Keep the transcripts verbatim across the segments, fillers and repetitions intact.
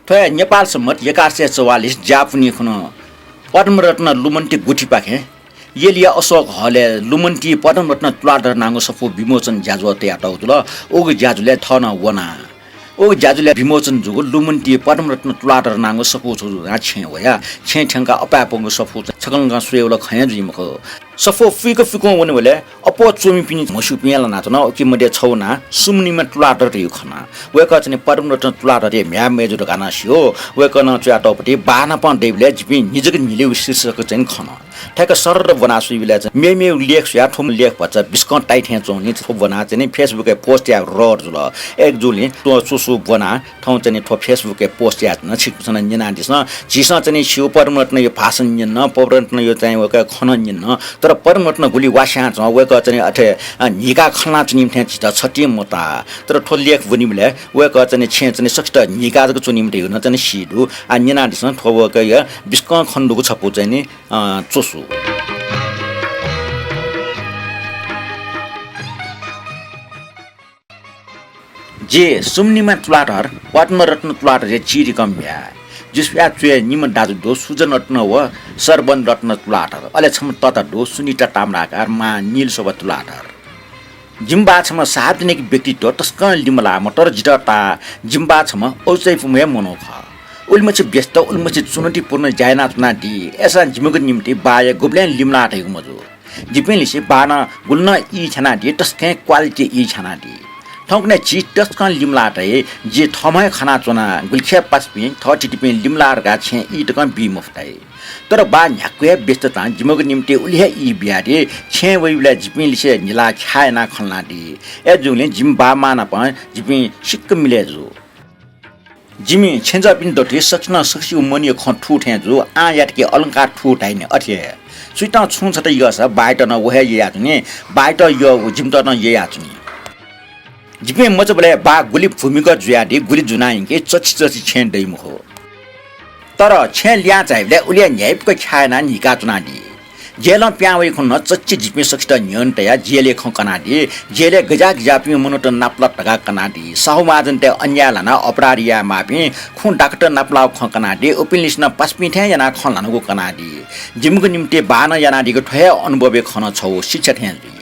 थ्व नेपाल सम्बत एघार सय चौवालिस ज्यापुनि खुन्हु पद्मरत्न लुमन्ति गुथिपाखें यलिया अशोक हलय् लुमन्ति पद्मरत्न तुलाधर नांगु सफू विमोचन ज्याझ्वः तयातःगु जुल। उगु ज्याझ्वलय् थः नं वना। उगु ज्याझ्वलय् विमोचन जूगु लुमन्ति पद्मरत्न तुलाधर नांगु सफू छगू छेँय् वया। छेँय् थ्यंकाः अपाय् प्वंगु सफू छकलं स्वयेबलय् खँ हे जुइ मखु। सफू फुइक फुइकं वनेबलय् अप्वः च्वमिपिं म्हस्यूपिं हे लानाच्वन। उकी मध्ये छगू नां सुम्निमा तुलाधर धइगु खना। वय्कः चाहिँ नि पद्मरत्न तुलाधरया म्ह्याय् मय्जु धकाः नं स्यू। वय्कलं च्वयातःगु पति बाः नाप दइबलय् जिपिं न्हिजक न्हिलेगु शीर्षक चाहिँ नि खन। थ्याक्क सरर ब्वना स्वइबलय् चाहिँ मेमेगु लेख स्वयाः थ्व लेख भचा बिस्कं ताइ थें च्वंनि। थ्व ब्वनाः चाहिँ नि Facebook-य् post यायेगु रहर जुल। अय्जूगुलिं थ्व च्वसु ब्वनाः थौं चाहिँ नि थ्व Facebook-य् post याये धुन, छिकपिन्सं नं न्यनादिसँ। झीसं चाहिँ नि स्यू पद्मरत्नया भाषण न्यन, पद्मरत्नया चाहिँ वय्कःया खँ नं न्यन। तर पद्मरत्न गुलि वास्यां च्वं, वय्कः चाहिँ नि अथे, अ, न्हिकाः खँ ल्हानाच्वनीम्ह थें झीत छतिं मताः। तर थ्व लेख ब्वनीबलय् वय्कः चाहिँ नि छेँय् चाहिँ नि सकसित न्हिकाः जक च्वनीम्ह धइगु नं चाहिँ नि सी दु। आः न्यनादिसँ थ्व वय्कःया बिस्कं खनेदुगु छपु चाहिँ नि, अ, च्वसु। जि सुम्निमा तुलाधर, पद्मरत्न तुलाधरया चिधिकःम्ह म्ह्याय्। जि स्वयाः च्वय् निम्ह दाजु दु, सुजन रत्न व सरबन रत्न तुलाधर। अले छम्ह तता दु, सुनिता ताम्राकार, मां नीलशोभा तुलाधर। जिमि बाः छम्ह सार्वजनिक व्यक्तित्व, तसकं लिमलाःम्ह, तर जितः ताः जिमि बाः छम्ह औचाइपुम्ह हे मनू खः। उलिमछि व्यस्त, उलिमछि चुनौतीपूर्ण ज्या यानाच्वनादी। अय्सां जिमिगु निंतिं बाःया गुबलें लिमलाः धइगु मजू। जिपिं लिसे बाःनं गुलि नं ई छ्यानादी, तसकं quality ई छ्यानादी। थौंकन्हय् झी तसकं लिमलाः धाइ, जि थःम्हं हे खनाच्वना, गुलिखे पासापिं थःथितिपिं लिमलाः धकाः छेँय् ई तकं बी मफु धाइ। तर बाः न्ह्याक्व हे व्यस्ततां जिमिगु निंतिं उलि हे ई बियादी। छेँय् वइबलय् जिपिं लिसे न्हिलाः ख्याः यानाः खँ ल्हानादी। अय्जूगुलिं जिमि बाः मां नाप जिपिं सिक्क मिलय् जू। जिमि छेँजःपिनि दथुइ सकसिनं सकसिगु मनया खँ थू थें जू, आः यात कि अलंकार थू धाइ नि, अथे हे। सुयातं छुं छता यःसा बाःयात नं व हे ययाच्वनी, बाःयात यःगु जिमित नं ययाच्वनी। जिपिं मचाबलय् बाः गुलि भूमिगत जुयादी, गुलि ज्वनाः यंकी, चच्छि चच्छि छेँय् दइ मखु। तर छेँय् लिहां झाइबलय् उलि हे न्ह्याइपुक ख्याः यानाः न्हिकाच्वनादी। जेलं पिहां वइखुन्हु नं चच्छि जिपिं सकसित न्ह्यःने तयाः जेलय् खँ कनादी। जेलय् गज्याः गज्याःपिं मनूत नापलात धकाः कनादी। साहु महाजनतय् अन्याय ल्हानाः अपराध यायेमाःपिं खुं दाखुँत नापलाःगु खँ कनादी। उपिं लिसे नं पासापिं थें यानाः खँ ल्हानागु कनादी। जिमिगु निंतिं बाःनं यानादीगु थ्व हे अनुभवया खँ नं छगू शिक्षा थें जुइ।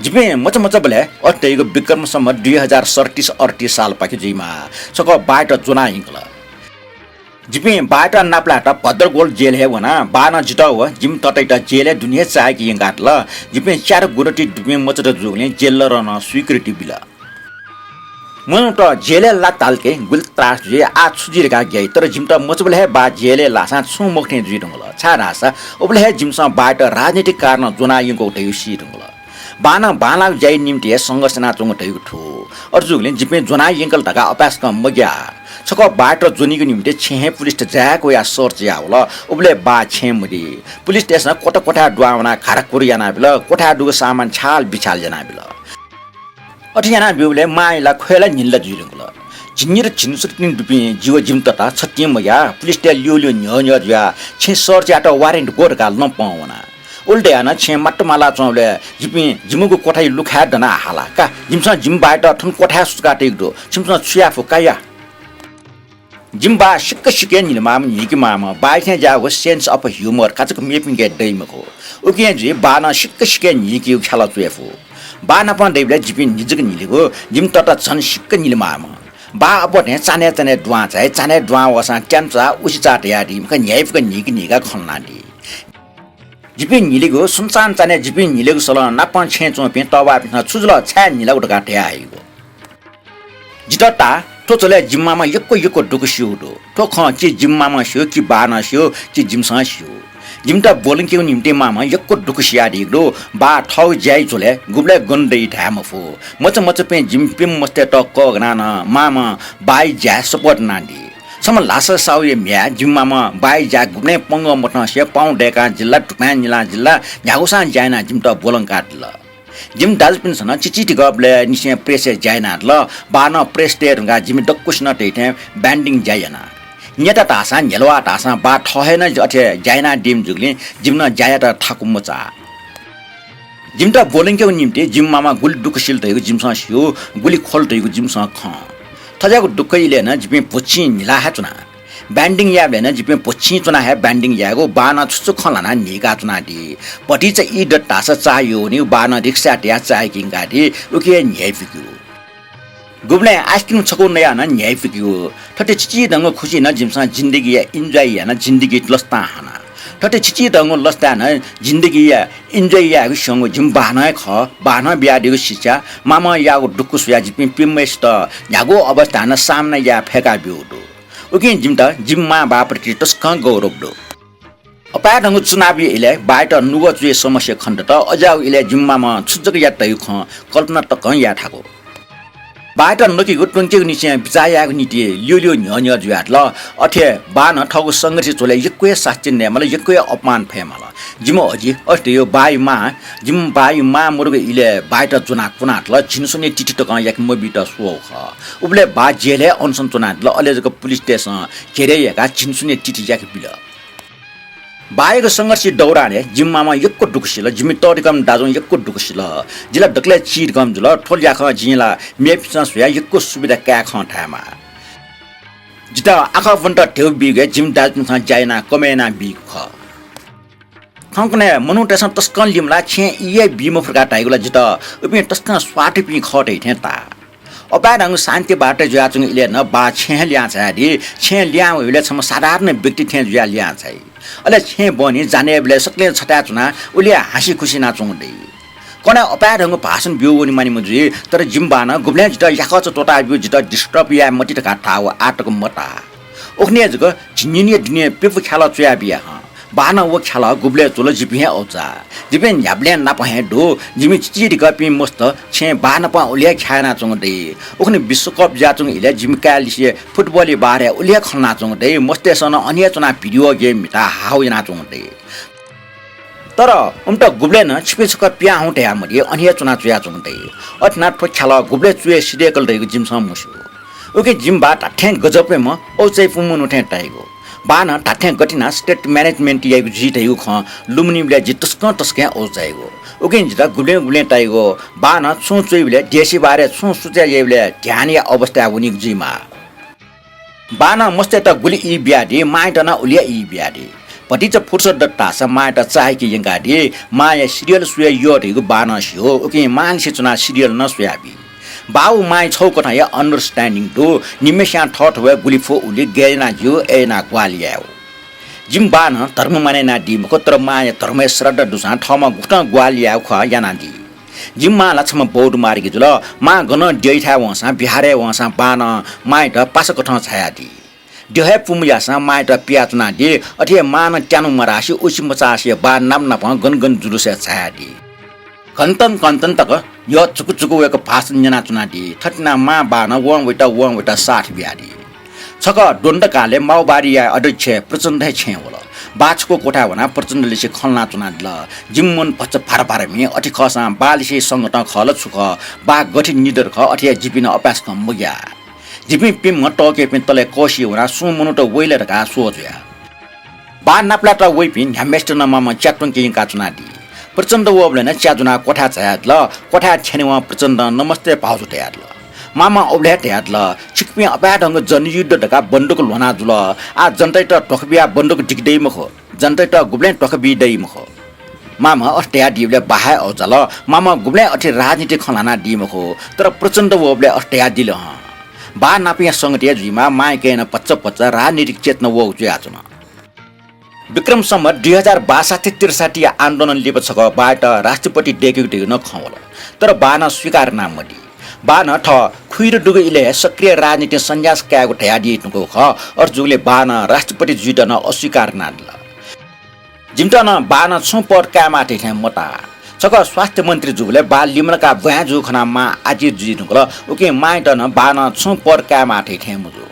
जिपिं मचा मचाबलय् अथे धइगु विक्रम सम्वत दुई हजार सैँतिस अठतिस सालपाखे जुइमाः। छकः बाःयात ज्वनाः यंकल। जिपिं बाःयात नापलायेत भद्रगोल जेलय् हे वना। बाःनं जितः व जिमि ततायात जेलय् दुने हे चाःहिके यंकादिल। जिपिं च्यादँ गुणति दुपिं मचात जूगुलिं जेलरं नं स्वीकृति बिल। मनूत जेलय् लात धाल कि गुलि त्रास जुइ, आः छु जुइ धकाः ग्याइ। तर जिमित मचाबलय् हे बाः जेलय् लाःसां छुं मखु थें जुइ धुंकल, छाय्धाःसा उबलय् हे जिमिसं बाःयात राजनीतिक कारणं ज्वनाः यंकूगु धइगु सी धुंकल। बाःनं बांलाःगु ज्याया निंतिं हे संघर्ष यानाच्वंगु धइगु थू। अथे जूगुलिं जिपिं ज्वनाः यंकल धकाः अपाय्सकं मग्याः। छकः बाःयात ज्वनीगु निंतिं छेँय् हे पुलिसत जाय्क वयाः search याः वल। उबलय् बाः छेँय् मदि। पुलिसतय्सं क्वथा क्वथाय् दुहां वनाः घाराकुरु यानाबिल। क्वथाय् दुगु सामान छ्याल बिछ्याल यानाबिल। अथे यानाब्यूबलय् मांया ला ख्वय् ला न्हिला जुइ धुंकल। झिंनिदँ झिंसुतिनि दुपिं जि व जिमि तता छतिं मग्याः पुलिसतय् ल्यूल्यू न्ह्यः न्ह्यः जुयाः छिं search यायेत warrant ग्व धकाः लँपं वना। उलि धयाः नं छेँय् मात्तमाला च्वंबलय् जिपिं जिमिगु क्वथाया लुखाय् दनाः हाला, का, जिमिसं जिमि बाःयात थन क्वथाय् सुचुकातयागु दु, छिमिसं छु याये फु का या। जिमि बाः सिक्क सिक्क हे न्हिलेमाःम्ह, न्हिकेमाःम्ह, बाःया थें ज्याःगु sense of humour काचाक्क मेपिन्के दइ मखु। उकिं जुइ बाःनं सिक्क सिक्क हे न्हिकेगु ख्यालः च्वये फु। बाः नाप दइबलय् जिपिं न्हिजक न्हिलेगु, जिमि तता झन सिक्क न्हिलेमाःम्ह। बाः अप्वः थें चान्हय् चान्हय् दुहां झाइ, चान्हय् दुहां वःसां त्यान्चा, उसिचा धयादी, मखा न्ह्याइपुक न्हिक न्हिकाः खँ ल्हानादी। जिपिं न्हिलेगु, सुनसान चान्हय् जिपिं न्हिलेगु सलं नापं छेँय् च्वंपिं तःबाःपिन्सं छु जुल, छाय् न्हिलागु धकाः धयाहइगु। जितः ताः, थ्व झ्वलय् जिमि मामा यक्व यक्व दुःख स्यूगु दु। थ्व खँ कि जिमि मामा स्यू, कि बाःनं स्यू, कि जिमिसं स्यू। जिमित ब्वलंकेगु निंतिं मामं यक्व दुःख सियादीगु दु। बाः थःगु ज्याया झ्वलय् गुबलय् गन दइ धाये मफु। मचा मचापिं जिमि प्यम्ह मस्तय्त कःघानाः नं मामं बाःया ज्याय् support यानादी। छम्ह ल्हासा साहुया म्ह्याय् जिमि मामं बाःया ज्याय् गुबलें पंगः मतंसे पाउँ दय्काः जिल ला, धुपाँय् निलाः जिल ला, न्ह्यागुसां ज्या यानाः जिमित ब्वलंकादिल। जिमि दाजुपिन्सं नं चिचीधिकःबलय् निसें press-य् ज्या यानादिल। बाःनं press तये धुंकाः जिमि दक्वसिनं तइथें banding ज्या याना। न्यता धाःसां, न्ह्यलुवा धाःसां बाः थः हे नं अथे ज्या यानादीम्ह जूगुलिं जिमिसं ज्या यायेत थाकु मचाः। जिमित ब्वलंकेगु निंतिं जिमि मामा गुलि दुःख सिल धइगु जिमिसं स्यू, गुलि ख्वल धइगु जिमिसं खं। थज्याःगु दुःख इलय् नं जिपिं भुच्छिं न्हिला हे च्वना। ब्यान्डिङ यायेबलय् नं जिपिं भुच्छिं च्वना हे ब्यान्डिङ यायेगु। बानं छु छु खँ ल्हानाः न्हीका च्वनादी। भतिचा ई दत धाःसा चाः यःवनीगु। बानं रिक्सा तयाः चाःहिके यंकादी। उकी हे न्ह्याइपुकेगु। गुबलें आइसक्रिम छकू नयाः नं न्ह्याइपुकेगु। थथे चिचिधंगु खुसिं नं जिमिसं जिन्दगी enjoy यानाः जिन्दगी लसतां हाना। थथे चिचिधंगु लसतां नं जिन्दगी enjoy यायेगु स्यंगु जिमि बानं हे खः। बानं बियादीगु शिक्षा, मामं याःगु दुःख स्वयाः जिपिं पिम्हय्‌सित न्ह्यागु अवस्थां नं सामना याये फय्‌का ब्यूगु दु। उकिं जिमित जिमि मां बाःप्रति तसकं गौरव दु। अपाय्‌धंगु चुनावया इलय् बायात नुगः चुइया समस्या खनेदत। अज्याःगु इलय् जिमि मामं छु जक यात धइगु खँ कल्पना तकं याये थाकु। बायात नकिगु त्वंकेगु निसें बिचाः यायेगु निंतिं ल्यूल्यू न्ह्यः न्ह्यः जुयादिल। अथे बानं थःगु संघर्ष झ्वलय् यक्व हे सास्ती नयेमाल, यक्व हे अपमान फयेमाल। जिमि अजि अथे धइगु बाया मां, जिमि बाया मां मदुगु इलय् बायात ज्वनाः कुनादिल। झिंस्वन्हु तिथि तकं याके मबीत स्वःगु खः। उबलय् बा जेलय् अनसन च्वनादिल। अले जक पुलिसतय्‌सं घेरे याकाः झिंस्वन्हु तिथि याके बिल। बायागु संघर्षया दौरानय् जिमि मामं यक्व दुःख सिल, जिमि तःधिकःम्ह दाजुं यक्व दुःख सिल। जि ला दकलय् चिधिकःम्ह जुल। थ्व ल्याखं जिं ला मेपिन्सं स्वयाः यक्व सुविधा काये खं धायेमाः। जितः आखः ब्वनेत ध्यबा बीगु हे जिमि दाजुपिन्सं ज्या यानाः कमय् यानाः बीगु खः। थौंकन्हय् मनूतय्‌सं तसकं लिमलाः छेँय् ई हे बी मफु धकाः धाइगु ला जितः उपिं तसकं स्वार्थीपिं खः धइथें ताः। अपाय्‌धंगु शान्ति वार्ता जुयाच्वंगु इलय् नं बा छेँय् हे लिहां झायादी। छेँय् लिहां वइबलय् छम्ह साधारण व्यक्ति थें जुयाः लिहां झाइ। अले छेँय् बहनी जानेबलय् सकलें छथाय् च्वनाः उलि हे हाँसिखुसि यानाच्वंगु दइ। कन्हय् अपाय्‌धंगु भाषण ब्यू वने मानिम्ह जुइ, तर जिमि बानं गुबलें जितः याकःचा त्वःताब्यु, जितः disturb याये मते धकाः धाःगु आः तक मताः। उखुन्हु जक झिंनिनिया दुने प्यपु ख्यालः च्वयाबिया हं। बानं व ख्यालः गुबलय् च्वल जिपिं हे अवचा। जिपिं न्ह्याबलें नाप हे दु। जिमि चिचिधिकःपिं मस्त छेँय् बा नाप उलि हे ख्याः यानाच्वंगु दइ। उखुन्हु विश्वकप जुयाच्वंगु इलय् जिमि काय्‌लिसे फुटबलया बारय् उलि हे खँ ल्हानाच्वंगु दइ। मस्तय्‌सं नं अन हे च्वनाः video game म्हिताः हाउ यानाच्वंगु दइ। तर उमित गुबलें नं छिपिं छकः पिहां हुँ धयामदी, अन हे च्वनाः च्वयाच्वंगु दइ। अथे यानाः थ्व ख्यालः गुबलय् च्वय् सिधय्‌कल धइगु जिमिसं मस्यू। उकिं जिमि बा धात्थें गजबम्ह औचाइ पुम्ह मनू थें ताइगु। बानं धात्थें गथे यानाः state management याइगु जुइ धइगु खँ लुमनीबलय् जि तसकं तसकं औचाइगु। उकिं जितः गुबलें गुबलें ताइगु। बानं छुं च्वइबलय् देशया बारे छुं सोचे याइबलय् ध्यानया अवस्थाय् वनीगु जुइमाः। बानं मस्तय्‌त गुलि ई बियादी, मांयात नं उलि हे ई बियादी। भतिचा फुर्सद दत धाःसा मांयात चाःहिके यंकादी। मांया serial स्वये यः धइगु बानं स्यू। उकिं मांलिसे च्वनाः serial नं स्वयाबी। बा व मांया छगू कथं हे understanding दु। निम्हस्यां थःथवय् गुलि फु उलि गय् यानाः ज्यू, अय् यानाः ग्वाहालि याये वः। जिमि बानं धर्म मानय् यानादी मखु, तर मांया धर्मय् श्रद्धा दुसां थःम्हं गुकथं ग्वाहालि यायेगु खः यानादी। जिमि मां ला छम्ह बौद्ध मार्गी जुल। मां गनं द्यःथाय् वंसां, बिहारय् वंसां बानं मांयात पासा कथं झायादी। द्यः हे पुमु याःसां मांयात पियाच्वनादी। अथे हे मां नं त्यानु मधासे उसे मचासे बा नाप नापं गन गन जुलुसय् झायादी। घन्टन घन्टन तक न्ह्यः झुकु झुकु वय्‌कः भाषण न्यनाच्वनादी। थथे यानाः मां बानं वं वइत वं वइत साथ बियादी। छकः द्वन्द्वकालय् माओवादीया अध्यक्ष प्रचण्ड हे छेँय् वल। बा छकू क्वथाय् वनाः प्रचण्डलिसे खँ ल्हानाच्वनादिल। जिमि मन भचा भार भार म्हि। अथे खःसां बालिसे संगतं खः ला छु खः, बा गथे निडर खः, अथे हे जिपिं नं अपाय्‌सकं मग्याः। जिपिं पिम्ह तःकेपिं तले कःसिइ वनाः सुं मनूत वइ ला धकाः स्वः जुया। बा नापलायेत वइपिं न्ह्याम्हय्‌सित नं मामं च्या त्वंके यंकाच्वनादी। प्रचण्ड वःबलय् नं च्या ज्वनाः क्वथाय् झायादिल। क्वथाय् थ्यनेवं प्रचण्डं नमस्ते भाउजु धयादिल। मामं उबलय् हे धयादिल, छिकपिं अपाय्‌धंगु जनयुद्ध धकाः बन्दुक ल्ह्वना जुल। आः जनतायात ध्वाखा बियाः बन्दुक दिके दइ मखु। जनतायात गुबलें ध्वाखा बी दइ मखु। मामं अथे धयादीबलय् बा हे अवचाल। मामं गुबलें अथे राजनीतिक खँ ल्हानादी मखु, तर प्रचण्ड वःबलय् अथे धयादिल हं। बा नापया संगति हे जुइमाः, मांया कय्‌नं भचा भचा राजनीतिक चेतना वःगु जुयाच्वन। विक्रम सम्वत दुई हजार बासठी त्रिसठीया आन्दोलन लिपा छकः बायात राष्ट्रपति दय्‌केगु धइगु नं खँ वल, तर बानं स्वीकार यानामदी। बानं थः खुइदँ दुगु इलय् हे सक्रिय राजनीतिं सन्यास कायेगु धयादी धुंकूगु खः। अथे जूगुलिं बानं राष्ट्रपति जुइत नं अस्वीकार यानादिल। जिमित नं बानं छुं पद कायेमाः धइथें मताः। छकः स्वास्थ्य मन्त्री जूबलय् बा लिमलाकाः ब्वाँय् जूगु खनाः मां आजित जुइ धुंकल। उकिं मांयात नं बानं छुं पद कायेमाः धइथें मजू।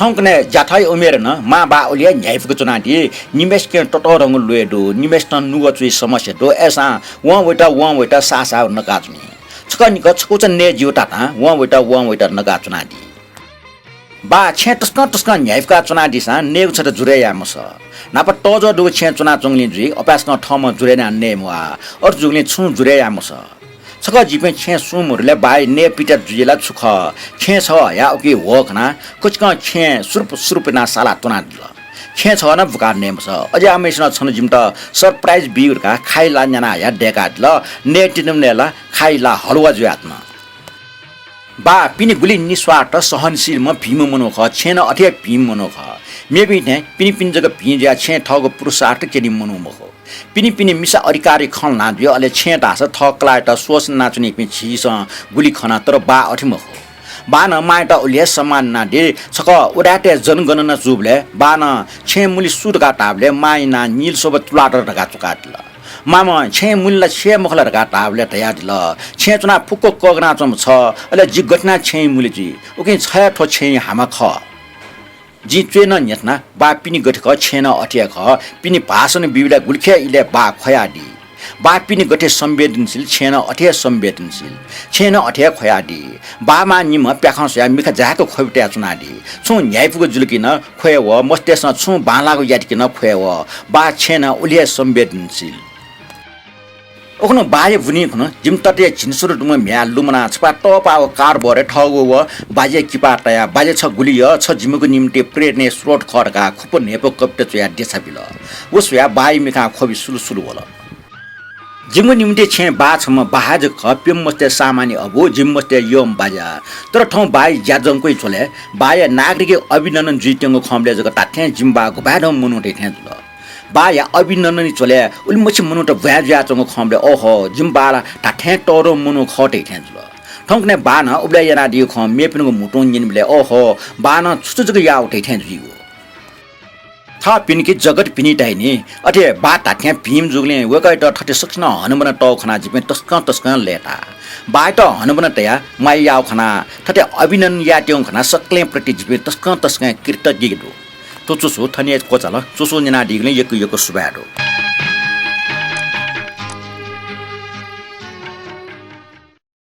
थौंकन्हय् ज्याथःया उमेरं नं मां बा उलि हे न्ह्याइपुक च्वनादी। निम्हय्‌सिके ततःधंगु ल्वय् दु, निम्हय्‌सित नुगः चुइया समस्या दु। अय्‌सां वं वइत वं वइत साः साः नकाच्वनी। छकः निकः छकूचा नये ज्यू धातां वं वइत वं वइत नकाच्वनादी। बा छेँय् तसकं तसकं न्ह्याइपुका च्वनादीसां नयेगु छता जुरे याये मसः। न्हापा तःज्वः दुगु छेँय् च्वनाच्वंगुलिं जुइ, अपाय्‌सकं थःम्हं जुरे यानाः नये म्वाः। अथे जूगुलिं छुं जुरे याये मसः। छकः जिपिं छेँ सुं मदुलय् बाया नयेपित्या जुइ ला छु खः, छेँ छगः हयाः उकी ह्वः खनाः कचिकं छेँ सुरुप सुरुप यानाः साला त्वनादिल। छेँ छगः नं बुकाः नये मसः। अज्याःम्हय्‌सिनं छन्हु जिमित surprise बीगु धकाः खाइ ला न्याना हयाः दय्‌कादिल। नयेत्यनाबलय् ला खाइ ला हलुवा जुयाच्वन। बा पिने गुलि निस्वार्थ सहनशील भिंम्ह मनू खः, छेँ नं अथे हे भिंम्ह मनू खः। मेपिं थें पिने पिने जक भिं जुयाः छेँय् थःगु पुरुषार्थ क्यनीम्ह मनू मखु। पिने पिने मिसा अधिकारी खँ ल्हाना जुइ, अले छेँ धाःसा थः कलाःयात स्वःसा यानाच्वनीपिं झीसं गुलि खना, तर बा अथे मखु। बानं मांयात उलि हे सम्मान यानादी। छकः उदाय्‌तय् जनगणना जूबलय् बानं छेँय् मुलि सु धकाः धाःबलय् मांया नां नीलशोभा तुलाधर धकाः च्वकादिल। मामं छेँय् मुलि ला छु हे मखु ला धकाः धाःबलय् धयादिल, छेँय् च्वनाः फुक्क कःघानाच्वंम्ह छ, अले जि गथे यानाः छेँय् मुलि जुइ? उकिं छ हे थ्व छेँय् हामा खः। जिं च्वय् नं न्ह्यथना, बा पिने गथे खः, छेँ नं अथे हे खः। पिने भाषण बीबलय् गुलिखे इलय् बा ख्वयादी। बा पिने गथे संवेदनशील, छेँ नं अथे हे संवेदनशील। छेँ नं अथे हे ख्वयादी। बा मां निम्ह प्याखं स्वयाः मिखा जाय्‌क ख्वबि तयाच्वनादी। छुं न्ह्याइपुगु जुल कि नं ख्वये वः, मस्तय्‌सं छुं बांलाःगु यात कि नं ख्वये वः। बा छेँ नं उलि हे संवेदनशील। उखुन्हु बाया बुँइ खुन्हु जिमि तताया झिंस्वदँ दुम्ह म्ह्याय् लुमनाः छपाः तःपाःगु कारबरय् थःगु व बाज्याया किपा तयाः बाज्या छ गुलि यः, छ जिमिगु निंतिं प्रेरणाया स्रोत खः धकाः खुपु न्हय्‌पं कविता च्वयाः देछाबिल। व स्वयाः बाया मिखां ख्वबि सुलुसुलु वल। जिमिगु निंतिं छेँय् बा छम्ह बा हे जक खः, प्यम्ह मस्तय् सामान्य अबु, जिमि मस्तय् यःम्ह बाज्या। तर थौं बाया ज्याझंकुइ झ्वलय् बाया नागरिकी अभिनन्दन जुइत्यंगु खंबलय् जक धात्थें जिमि बा गुभाय् धंम्ह मनू धइथें जुल। बाया अभिनन्दनी झ्वलय् उलिमछि मनूत ब्वाँय् जुयाच्वंगु खंबलय् ओहो, जिमि बा ला धात्थें तःधंम्ह मनू खः धइथें जुल। थौंकन्हय् बानं उबलय् यानादीगु खँ मेपिनिगु म्हुतुं न्यनेबलय् ओहो, बानं छु छु जक याः धइथें जुइगु। थः पिने कि जगत पिने धाइ नि। अथे बा धात्थें भिंम्ह जूगुलिं वय्‌कःयात थथे सकसिनं हनाबना तःगु खनाः जिपिं तसकं तसकं लय्‌ताः। बायात हनाबना तयाः माया याःगु खनाः थथे अभिनन्दन यायेत्यंगु खनाः सकलें प्रति जिपिं तसकं तसकं कृतज्ञ दु। थ्व च्वसु थन हे क्वचाल। च्वसु न्यनादीगुलिं यक्व यक्व सुभाय् दु।